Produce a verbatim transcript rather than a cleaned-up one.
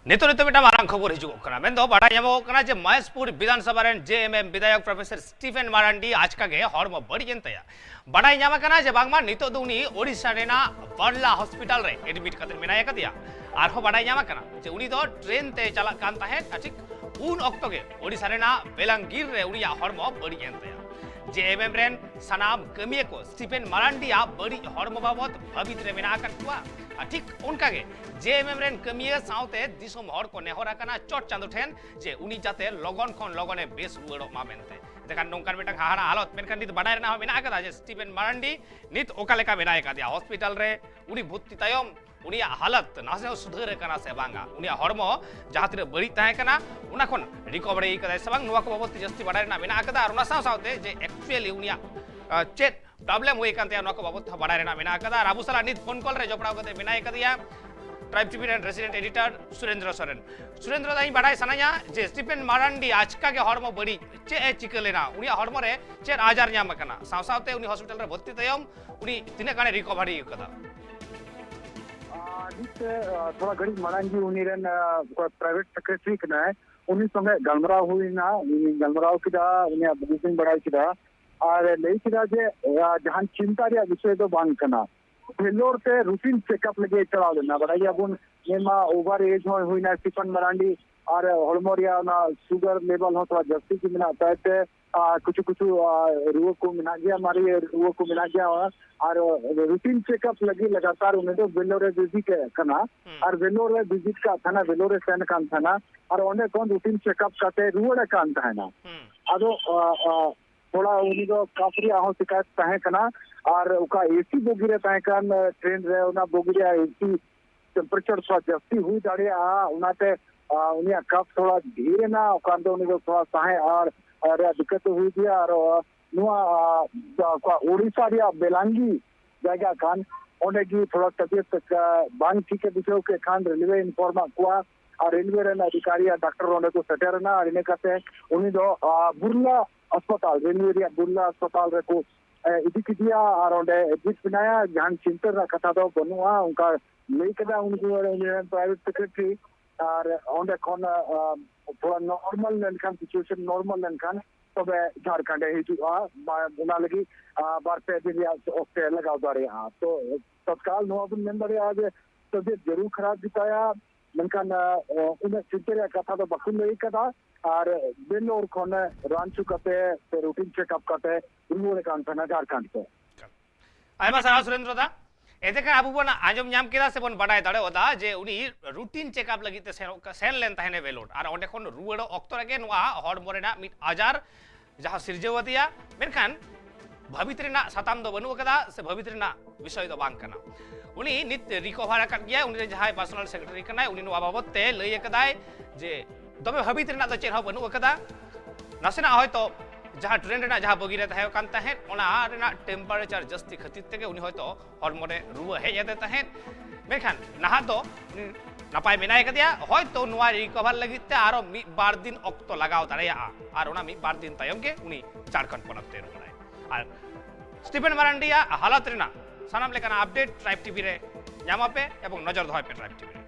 ᱱᱤᱛᱚᱜ ᱱᱤᱛᱚᱜ ᱢᱤᱫᱴᱟᱝ ᱢᱟᱨᱟᱝ ᱠᱷᱚᱵᱚᱨ ᱦᱤᱡᱩᱜ ᱠᱟᱱᱟ᱾ ᱢᱮᱱᱫᱚ ᱵᱟᱰᱟᱭ ᱧᱟᱢᱚᱜ ᱠᱟᱱᱟ ᱡᱮ ᱢᱚᱦᱮᱥᱯᱩᱨ ᱵᱤᱫᱷᱟᱱ ᱥᱚᱵᱷᱟ ᱨᱮᱱ ᱡᱮ ᱮᱢ ᱮᱢ ᱵᱤᱫᱷᱟᱭᱚᱠ ᱯᱨᱚᱯᱷᱮᱥᱚᱨ ᱥᱴᱤᱯᱷᱮᱱ ᱢᱟᱨᱟᱱᱰᱤ ᱟᱪᱠᱟ ᱜᱮ ᱦᱚᱲᱢᱚ ᱵᱟᱹᱲᱤᱡ ᱮᱱ ᱛᱟᱭᱟ᱾ ᱵᱟᱰᱟᱭ ᱧᱟᱢ ᱟᱠᱟᱱᱟ ᱡᱮ ᱵᱟᱝᱢᱟ ᱱᱤᱛᱚᱜ ᱫᱚ ᱩᱱᱤ ᱳᱰᱤᱥᱟ ᱨᱮᱱᱟᱜ ᱵᱟᱨᱞᱟ ᱦᱚᱥᱯᱤᱴᱟᱞ ᱨᱮ ᱮᱰᱢᱤᱴ ᱠᱟᱛᱮ ᱢᱮᱱᱟᱭ ᱟᱠᱟᱫᱮᱭᱟ᱾ ᱟᱨᱦᱚᱸ ᱵᱟᱰᱟᱭ ᱧᱟᱢ ᱟᱠᱟᱱᱟ ᱡᱮ ᱩᱱᱤ ᱫᱚ ᱴᱨᱮᱱ ᱛᱮ ᱪᱟᱞᱟᱜ ᱠᱟᱱ ᱛᱟᱦᱮᱸᱫ᱾ ᱴᱷᱤᱠ ᱩᱱ ᱚᱠᱛᱚ ᱜᱮ ᱳᱰᱤᱥᱟ ᱨᱮᱱᱟᱜ ᱵᱮᱞᱟᱝᱜᱤᱨ ᱨᱮ ᱩᱱᱤᱭᱟᱜ ᱦᱚᱲᱢᱚ ᱵᱟᱹᱲᱤᱡ ᱮᱱ ᱛᱟᱭᱟ᱾ ᱡᱮ ᱮᱢ ᱮᱢ ᱨᱮᱱ ᱥᱟᱱᱟᱢ ᱠᱟᱹᱢᱤᱭᱟᱹ ᱠᱚ ᱥᱴᱤᱯᱷᱮᱱ ᱢᱟᱨᱟᱱᱰᱤᱭᱟᱜ ᱵᱟᱹᱲᱤᱡ ᱦᱚᱲᱢᱚ ᱵᱟᱵᱚᱛ ᱵᱷᱟᱹᱵᱤᱛ ᱨᱮ ᱢᱮᱱᱟᱜ ᱟᱠᱟᱫ ᱠᱚᱣᱟ᱾ ᱟᱨ ᱴᱷᱤᱠ ᱚᱱᱠᱟ ᱜᱮ ᱡᱮ ᱮᱢ ᱮᱢ ᱨᱮᱱ ᱠᱟᱹᱢᱤᱭᱟᱹ ᱥᱟᱶᱛᱮ ᱫᱤᱥᱚᱢ ᱦᱚᱲ ᱠᱚ ᱱᱮᱦᱚᱨ ᱟᱠᱟᱱᱟ ᱪᱚᱴ ᱪᱟᱸᱫᱚ ᱴᱷᱮᱱ ᱡᱮ ᱩᱱᱤ ᱡᱟᱛᱮ ᱞᱚᱜᱚᱱ ᱠᱷᱚᱱ ᱞᱚᱜᱚᱱᱮ ᱵᱮᱥ ᱨᱩᱣᱟᱹᱲᱚᱜ ᱢᱟ ᱢᱮᱱᱛᱮ᱾ ᱮᱱᱠᱷᱟᱱ ᱱᱚᱝᱠᱟᱱ ᱢᱤᱫᱴᱟᱝ ᱦᱟᱦᱟᱲᱟ ᱦᱟᱞᱚᱛ, ᱢᱮᱱᱠᱷᱟᱱ ᱱᱤᱛ ᱵᱟᱰᱟᱭ ᱨᱮᱱᱟᱜ ᱦᱚᱸ ᱢᱮᱱᱟᱜ ᱟᱠᱟᱫᱟ ᱡᱮ ᱥᱴᱤᱯᱷᱮᱱ ᱢᱟᱨᱟᱱᱰᱤ ᱱᱤᱛ ᱚᱠᱟ ᱞᱮᱠᱟ ᱢᱮᱱᱟᱭ ᱟᱠᱟᱫᱮᱭᱟ ᱦᱚᱥᱯᱤᱴᱟᱞ ᱨᱮ᱾ ᱩᱱᱤ ᱵᱷᱚᱨᱛᱤ ᱛᱟᱭᱚᱢ ᱩᱱᱤᱭᱟᱜ ᱦᱟᱞᱚᱛ ᱱᱟᱥᱮ ᱦᱚᱸ ᱥᱩᱫᱷᱟᱹᱨ ᱟᱠᱟᱱᱟ ᱥᱮ ᱵᱟᱝᱟ, ᱩᱱᱤᱭᱟᱜ ᱦᱚᱲᱢᱚ ᱡᱟᱦᱟᱸ ᱛᱤᱱᱟᱹᱜ ᱵᱟᱹᱲᱤᱡ ᱛᱟᱦᱮᱸ ᱠᱟᱱᱟ ᱚᱱᱟ ᱠᱷᱚᱱ ᱨᱤᱠᱚᱵᱷᱟᱨᱤ ᱠᱟᱫᱟᱭ ᱥᱮ ᱵᱟᱝ, ᱱᱚᱣᱟ ᱠᱚ ᱵᱟᱵᱚᱫ ᱛᱮ ᱡᱟᱹᱥᱛᱤ ᱵᱟᱰᱟᱭ ᱨᱮᱱᱟᱜ ᱢᱮᱱᱟᱜ ᱟᱠᱟᱫᱟ᱾ ᱟᱨ ᱚᱱᱟ ᱥᱟᱶ ᱥᱟᱶᱛᱮ ᱡᱮ actually ᱩᱱᱤᱭᱟᱜ, ᱟ, ᱪᱮᱫ problem ᱦᱩᱭ ᱟᱠᱟᱱ ᱛᱟᱭᱟ, ᱱᱚᱣᱟ ᱠᱚ ᱵᱟᱵᱚᱫ ᱛᱮᱦᱚᱸ ᱵᱟᱰᱟᱭ ᱨᱮᱱᱟᱜ ᱢᱮᱱᱟᱜ ᱟᱠᱟᱫᱟ᱾ ᱟᱨ ᱟᱵᱚ ᱥᱟᱞᱟᱜ ᱱᱤᱛ ᱯᱷᱳᱱ ᱠᱚᱞ ᱨᱮ ᱡᱚᱯᱲᱟᱣ ᱠᱟᱛᱮ ᱢᱮᱱᱟᱭ ᱟᱠᱟᱫᱮᱭᱟ ᱴᱨᱟᱭᱤᱵᱽ ᱴᱤᱵᱷᱤ ᱨᱮᱱ ᱨᱮᱥᱤᱰᱮᱱᱴ ᱮᱰᱤᱴᱚᱨ ᱥᱩᱨᱮᱱᱫᱨᱚ ᱥᱚᱨᱮᱱ᱾ ᱥᱩᱨᱮᱱᱫᱨᱚ ᱫᱟ, ᱤᱧ ᱵᱟᱰᱟᱭ ᱥᱟᱱᱟᱧᱟ ᱡᱮ ᱥᱴᱤᱯᱷᱮᱱ ᱢᱟᱨᱟᱱᱰᱤ ᱟᱪᱠᱟ ᱜᱮ ᱦᱚᱲᱢᱚ ᱵᱟᱹᱲᱤᱡ ᱪᱮᱫ ᱮ ᱪᱤᱠᱟᱹ ᱞᱮᱱᱟ, ᱩᱱᱤᱭᱟᱜ ᱦᱚᱲᱢᱚ ᱨᱮ ᱪᱮᱫ ᱟᱡᱟᱨ ᱧᱟᱢ ᱟᱠᱟᱱᱟ, ᱥᱟᱶ ᱥᱟᱶᱛᱮ ᱩᱱᱤ ᱦᱚᱥᱯᱤᱴᱟᱞ ᱨᱮ ᱵᱷᱚᱨᱛᱤ ᱛᱟᱭᱚᱢ ᱩᱱᱤ ᱛᱤᱱᱟᱹᱜ ᱜᱟᱱᱮ ᱨᱤᱠᱚᱵᱷᱟᱨᱤ ᱟᱠᱟᱫᱟ? ᱟᱨ ᱱᱤᱛ, ᱟ, ᱛᱷᱚᱲᱟ ᱜᱷᱟᱹᱲᱤᱡ ᱢᱟᱲᱟᱝ ᱜᱮ ᱩᱱᱤ ᱨᱮᱱ, ᱟ, ᱚᱠᱚᱭ ᱯᱨᱟᱭᱵᱷᱮᱴ ᱥᱮᱠᱨᱮᱴᱟᱨᱤ ᱠᱟᱱᱟᱭ, ᱩᱱᱤ ᱥᱚᱸᱜᱮ ᱜᱟᱞᱢᱟᱨᱟᱣ ᱦᱩᱭᱱᱟ᱾ ᱩᱱᱤ ᱜᱟᱞᱢᱟᱨᱟᱣ ᱠᱮᱫᱟ, ᱩᱱᱤᱭᱟᱜ ᱵᱩᱜᱤ ᱠᱚᱧ ᱵᱟᱲᱟᱭ ᱠᱮᱫᱟ᱾ ᱟᱨ ᱞᱟᱹᱭ ᱠᱮᱫᱟ ᱡᱮ, ᱟ, ᱡᱟᱦᱟᱱ ᱪᱤᱱᱛᱟ ᱨᱮᱭᱟᱜ ᱵᱤᱥᱚᱭ ᱫᱚ ᱵᱟᱝ ᱠᱟᱱᱟ᱾ ᱵᱷᱮᱞᱳᱨ ᱛᱮ ᱨᱩᱴᱤᱱ ᱪᱮᱠᱟᱯ ᱞᱟᱹᱜᱤᱫ ᱮ ᱪᱟᱞᱟᱣ ᱞᱮᱱᱟ᱾ ᱵᱟᱲᱟᱭ ᱜᱮᱭᱟᱵᱚᱱ, ᱱᱤᱭᱟᱹ ᱢᱟ ᱳᱵᱷᱟᱨ ᱮᱡᱽ ᱦᱚᱸ ᱦᱩᱭᱱᱟ ᱥᱴᱤᱯᱷᱮᱱ ᱢᱟᱨᱟᱱᱰᱤ, ᱟᱨ ᱦᱚᱲᱢᱚ ᱨᱮᱭᱟᱜ ᱚᱱᱟ ᱥᱩᱜᱟᱨ ᱞᱮᱵᱮᱞ ᱦᱚᱸ ᱛᱷᱚᱲᱟ ᱡᱟᱹᱥᱛᱤ ᱜᱮ ᱢᱮᱱᱟᱜ ᱛᱟᱭ ᱛᱮ, ᱟᱨ ᱠᱤᱪᱷᱩ ᱠᱤᱪᱷᱩ, ᱟᱨ ᱨᱩᱣᱟᱹ ᱠᱚ ᱢᱮᱱᱟᱜ ᱜᱮᱭᱟ, ᱢᱟᱨᱮ ᱨᱩᱣᱟᱹ ᱠᱚ ᱢᱮᱱᱟᱜ ᱜᱮᱭᱟ᱾ ᱟᱨ ᱨᱩᱴᱤᱱ ᱪᱮᱠᱟᱯ ᱞᱟᱹᱜᱤᱫ ᱞᱟᱜᱟᱛᱟᱨ ᱩᱱᱤ ᱫᱚ ᱵᱷᱮᱞᱳᱨ ᱨᱮ ᱵᱷᱤᱡᱤᱴ ᱮ ᱠᱟᱱᱟ᱾ ᱦᱩᱸ᱾ ᱟᱨ ᱵᱷᱮᱞᱳᱨ ᱨᱮ ᱵᱷᱤᱡᱤᱴ ᱠᱟᱜ ᱛᱟᱦᱮᱱᱟ, ᱵᱷᱮᱞᱳᱨ ᱨᱮ ᱥᱮᱱ ᱠᱟᱱ ᱛᱟᱦᱮᱱᱟ, ᱟᱨ ᱚᱸᱰᱮ ᱠᱷᱚᱱ ᱨᱩᱴᱤᱱ ᱪᱮᱠᱟᱯ ᱠᱟᱛᱮ ᱨᱩᱣᱟᱹᱲ ᱮ ᱠᱟᱱ ᱛᱟᱦᱮᱱᱟ᱾ ᱦᱩᱸ᱾ ᱟᱫᱚ, ᱟ, ᱟ, ᱛᱷᱚᱲᱟ ᱩᱱᱤ ᱫᱚ ᱠᱟᱯ ᱨᱮᱭᱟᱜ ᱦᱚᱸ ᱥᱤᱠᱟᱭᱚᱛ ᱛᱟᱦᱮᱸ ᱠᱟᱱᱟ, ᱟᱨ ᱚᱠᱟ ᱮᱥᱤ ᱵᱚᱜᱤ ᱨᱮ ᱛᱟᱦᱮᱸ ᱠᱟᱱ, ᱟ, ᱴᱨᱮᱱ ᱨᱮ, ᱚᱱᱟ ᱵᱚᱜᱤ ᱨᱮᱭᱟᱜ ᱮᱥᱤ ᱴᱮᱢᱯᱟᱨᱮᱪᱟᱨ ᱛᱷᱚᱲᱟ ᱡᱟᱹᱥᱛᱤ ᱦᱩᱭ ᱫᱟᱲᱮᱭᱟᱜᱼᱟ, ᱚᱱᱟᱛᱮ, ᱟ, ᱩᱱᱤᱭᱟᱜ ᱠᱟᱯ ᱛᱷᱚᱲᱟ ᱰᱷᱮᱨ ᱮᱱᱟ, ᱚᱠᱟ ᱫᱚ ᱩᱱᱤ ᱫᱚ ᱛᱷᱚᱲᱟ ᱥᱟᱦᱮᱸ ᱟᱨ, ᱟᱨ ᱨᱮᱭᱟᱜ ᱫᱤᱠᱠᱟᱛ ᱦᱩᱭ ᱜᱮᱭᱟ᱾ ᱟᱨ, ᱟ, ᱱᱚᱣᱟ, ᱟ, ᱚᱠᱟ ᱳᱰᱤᱥᱟ ᱨᱮᱭᱟᱜ ᱵᱮᱞᱟᱝᱜᱤ ᱡᱟᱭᱜᱟ ᱠᱟᱱ, ᱚᱸᱰᱮ ᱜᱮ ᱛᱷᱚᱲᱟ ᱛᱟᱵᱤᱭᱚᱛ, ᱟ, ᱵᱟᱝ ᱴᱷᱤᱠ ᱮ ᱵᱩᱡᱷᱟᱹᱣ ᱠᱮᱫ ᱠᱷᱟᱱ ᱨᱮᱞᱣᱮ ᱤᱱᱯᱷᱚᱨᱢ ᱟᱫ ᱠᱚᱣᱟ, ᱟᱨ ᱨᱮᱞᱣᱮ ᱨᱮᱱ ᱚᱫᱷᱤᱠᱟᱨᱤ ᱟᱨ ᱰᱟᱠᱛᱟᱨ ᱚᱸᱰᱮ ᱠᱚ ᱥᱮᱴᱮᱨ ᱮᱱᱟ, ᱟᱨ ᱤᱱᱟᱹ ᱠᱟᱛᱮ ᱩᱱᱤ ᱫᱚ, ᱟ, ᱵᱩᱨᱞᱟ ᱦᱟᱥᱯᱟᱛᱟᱞ, ᱨᱮᱞᱣᱮ ᱨᱮᱭᱟᱜ ᱵᱩᱨᱞᱟ ᱦᱟᱥᱯᱟᱛᱟᱞ ᱨᱮᱠᱚ, ᱮ, ᱤᱫᱤ ᱠᱮᱫᱮᱭᱟ, ᱟᱨ ᱚᱸᱰᱮ ᱮᱰᱢᱤᱴ ᱢᱮᱱᱟᱭᱟ, ᱡᱟᱦᱟᱱ ᱪᱤᱱᱛᱟᱹ ᱨᱮᱱᱟᱜ ᱠᱟᱛᱷᱟ ᱫᱚ ᱵᱟᱹᱱᱩᱜᱼᱟ, ᱚᱱᱠᱟ ᱞᱟᱹᱭ ᱠᱮᱫᱟ ᱩᱱᱠᱩ, ᱩᱱᱤ ᱨᱮᱱ ᱯᱨᱟᱭᱵᱷᱮᱴ ᱥᱮᱠᱨᱮᱴᱟᱨᱤ᱾ ᱟᱨ ᱚᱸᱰᱮ ᱠᱷᱚᱱ ᱛᱷᱚᱲᱟ ᱱᱚᱨᱢᱟᱞ ᱞᱮᱱᱠᱷᱟᱱ, ᱥᱤᱪᱩᱭᱮᱥᱚᱱ ᱱᱚᱨᱢᱟᱞ ᱞᱮᱱᱠᱷᱟᱱ, ᱛᱚᱵᱮ ᱡᱷᱟᱲᱠᱷᱚᱸᱰ ᱮ ᱦᱤᱡᱩᱜᱼᱟ᱾ ᱚᱱᱟ ᱞᱟᱹᱜᱤᱫ ᱵᱟᱨ ᱯᱮ ᱫᱤᱱ ᱨᱮᱭᱟᱜ ᱚᱠᱛᱮ ᱞᱟᱜᱟᱣ ᱫᱟᱲᱮᱭᱟᱜᱼᱟ᱾ ᱛᱚ ᱛᱚᱛᱠᱟᱞ ᱱᱚᱣᱟ ᱵᱚᱱ ᱢᱮᱱ ᱫᱟᱲᱮᱭᱟᱜᱼᱟ ᱡᱮ ᱛᱚᱵᱤᱭᱚᱛ ᱡᱟᱹᱨᱩᱲ ᱠᱷᱟᱨᱟᱯ ᱜᱮᱛᱟᱭᱟ, ᱢᱮᱱᱠᱷᱟᱱ ᱩᱱᱟᱹᱜ ᱪᱤᱱᱛᱟᱹ ᱨᱮᱭᱟᱜ ᱠᱟᱛᱷᱟ ᱫᱚ ᱵᱟᱠᱚ ᱞᱟᱹᱭ ᱠᱟᱫᱟ᱾ ᱟᱨ ᱵᱮᱞᱳᱨ ᱠᱷᱚᱱ ᱨᱟᱱᱪᱩ ᱠᱟᱛᱮ ᱥᱮ ᱨᱩᱴᱤᱱ ᱪᱮᱠᱟᱯ ᱠᱟᱛᱮ ᱨᱩᱣᱟᱹᱲ ᱠᱟᱱ ᱛᱟᱦᱮᱱᱟ ᱡᱷᱟᱲᱠᱷᱚᱸᱰ ᱛᱮ᱾ ᱟᱭᱢᱟ ᱥᱟᱨᱦᱟᱣ ᱥᱩᱨᱮᱱᱫᱨᱚ ᱫᱟ᱾ ᱮᱛᱮ ᱠᱷᱟᱱ ᱟᱵᱚ ᱵᱚᱱ ᱟᱸᱡᱚᱢ ᱧᱟᱢ ᱠᱮᱫᱟ ᱥᱮᱵᱚᱱ ᱵᱟᱰᱟᱭ ᱫᱟᱲᱮᱭᱟᱫᱟ ᱡᱮ ᱩᱱᱤ ᱨᱩᱴᱤᱱ ᱪᱮᱠᱟᱯ ᱞᱟᱹᱜᱤᱫ ᱛᱮ ᱥᱮᱱᱚᱜ ᱥᱮᱱ ᱞᱮᱱ ᱛᱟᱦᱮᱱᱮ ᱵᱮᱞᱳᱨ, ᱟᱨ ᱚᱸᱰᱮ ᱠᱷᱚᱱ ᱨᱩᱣᱟᱹᱲᱚᱜ ᱚᱠᱛᱚ ᱨᱮᱜᱮ ᱱᱚᱣᱟ ᱦᱚᱲᱢᱚ ᱨᱮᱱᱟᱜ ᱢᱤᱫ ᱟᱡᱟᱨ ᱡᱟᱦᱟᱸ ᱥᱤᱨᱡᱟᱹᱣ ᱟᱫᱮᱭᱟ, ᱢᱮᱱᱠᱷᱟᱱ ᱵᱷᱟᱹᱵᱤᱛ ᱨᱮᱱᱟᱜ ᱥᱟᱛᱟᱢ ᱫᱚ ᱵᱟᱹᱱᱩᱜ ᱟᱠᱟᱫᱟ ᱥᱮ ᱵᱷᱟᱹᱵᱤᱛ ᱨᱮᱱᱟᱜ ᱵᱤᱥᱚᱭ ᱫᱚ ᱵᱟᱝ ᱠᱟᱱᱟ᱾ ᱩᱱᱤ ᱱᱤᱛ ᱨᱤᱠᱚᱵᱷᱟᱨ ᱟᱠᱟᱫ ᱜᱮᱭᱟᱭ᱾ ᱩᱱᱤ ᱨᱮᱱ ᱡᱟᱦᱟᱸᱭ ᱯᱟᱨᱥᱚᱱᱟᱞ ᱥᱮᱠᱨᱮᱴᱟᱨᱤ ᱠᱟᱱᱟᱭ, ᱩᱱᱤ ᱱᱚᱣᱟ ᱵᱟᱵᱚᱛ ᱛᱮ ᱞᱟᱹᱭ ᱟᱠᱟᱫᱟᱭ ᱡᱮ ᱫᱚᱢᱮ ᱵᱷᱟᱹᱵᱤᱛ ᱨᱮᱱᱟᱜ ᱫᱚ ᱪᱮᱫ ᱦᱚᱸ ᱵᱟᱹᱱᱩᱜ ᱟᱠᱟᱫᱟ᱾ ᱱᱟᱥᱮᱱᱟᱜ ᱦᱚᱭᱛᱚ ᱡᱟᱦᱟᱸ ᱴᱨᱮᱱ ᱨᱮᱱᱟᱜ ᱡᱟᱦᱟᱸ ᱵᱚᱜᱤ ᱨᱮ ᱛᱟᱦᱮᱸ ᱠᱟᱱ ᱛᱟᱦᱮᱸᱫ, ᱚᱱᱟ ᱨᱮᱱᱟᱜ ᱴᱮᱢᱯᱟᱨᱮᱪᱟᱨ ᱡᱟᱹᱥᱛᱤ ᱠᱷᱟᱹᱛᱤᱨ ᱛᱮᱜᱮ ᱩᱱᱤ ᱦᱚᱭᱛᱚ ᱦᱚᱲᱢᱚ ᱨᱮ ᱨᱩᱣᱟᱹ ᱦᱮᱡ ᱟᱫᱮ ᱛᱟᱦᱮᱸᱫ᱾ ᱢᱮᱱᱠᱷᱟᱱ ᱱᱟᱦᱟᱜ ᱫᱚ ᱩᱱᱤ ᱱᱟᱯᱟᱭ ᱢᱮᱱᱟᱭ ᱠᱟᱫᱮᱭᱟ᱾ ᱦᱚᱭᱛᱚ ᱱᱚᱣᱟ ᱨᱤᱠᱚᱵᱷᱟᱨ ᱞᱟᱹᱜᱤᱫ ᱛᱮ ᱟᱨᱚ ᱢᱤᱫ ᱵᱟᱨ ᱫᱤᱱ ᱚᱠᱛᱚ ᱞᱟᱜᱟᱣ ᱫᱟᱲᱮᱭᱟᱜᱼᱟ, ᱟᱨ ᱚᱱᱟ ᱢᱤᱫ ᱵᱟᱨ ᱫᱤᱱ ᱛᱟᱭᱚᱢ ᱜᱮ ᱩᱱᱤ ᱡᱷᱟᱲᱠᱷᱚᱸᱰ ᱯᱚᱱᱚᱛ ᱛᱮ ᱨᱩᱣᱟᱹᱲᱟᱭ᱾ ᱟᱨ ᱥᱴᱤᱯᱷᱮᱱ ᱢᱟᱨᱟᱱᱰᱤᱭᱟᱜ ᱦᱟᱞᱚᱛ ᱨᱮᱱᱟᱜ ᱥᱟᱱᱟᱢ ᱞᱮᱠᱟᱱᱟᱜ ᱟᱯᱰᱮᱴ ᱴᱨᱟᱭᱤᱵᱽ ᱴᱤᱵᱷᱤ ᱨᱮ ᱧᱟᱢ ᱟᱯᱮ ᱮᱵᱚᱝ ᱱᱚᱡᱚᱨ ᱫᱚᱦᱚᱭ ᱯᱮ ᱴᱨᱟᱭᱤᱵᱽ ᱴᱤᱵᱷᱤ ᱨᱮ᱾